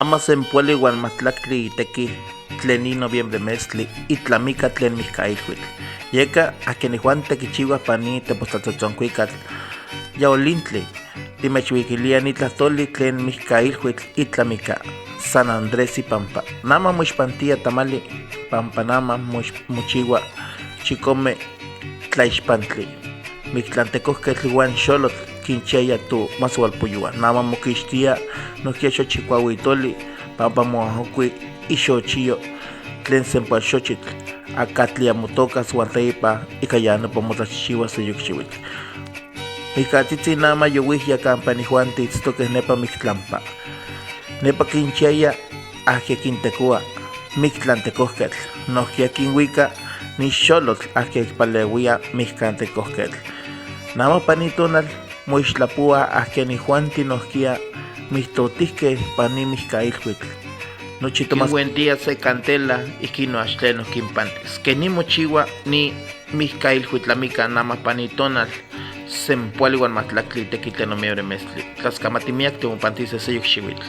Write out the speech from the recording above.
Ama 16 itequi tlen ni noviembre meztli itlamica tlen mijcailhuitl. Yeca aquin inijuanti quichihuaj pan ni tepostlatzotzoncuicatl Yaolintli timechhuiquilia ni tlajtoli tlen mijcailhuitl itlamica San Andrés ipampa. Nama moixpantía tamali pampa nama mochihua chicome tlaixpantli. Mictlantecojquetl huan xolotl quinchiaya to masihualpoyohua. Nama moquixtía nojquiya xochi cuahuitoli pampa moajocui ixochiyo tlen sempoalxochitl acatli amotocas huan teipa ica ya nopa motlachijchihua seyoc xihuitl. Mijcatzitzi nama yohuijya campa inijuanti itztoque nepa mictlampa. Nepa quinchiaya ajque quintecoa mictlantecojquetl, nojquiya quinhuica ni xolotl ajque quipalehuía mijcantecojquetl. Nama pan ni tonal moixtlapohua ajque inijuanti nojquiya mijtotijque pan ni mijcailhuitl. Nochi tomas Quinhuentía se cantela ijquino ax tleno quinpantis. Quej ni mochihua ni mijcailhuitlamica nama pan ni tonal 16 itequi tlen noviembre meztli. Tlascamati miyac timopantise seyoc xihuitl.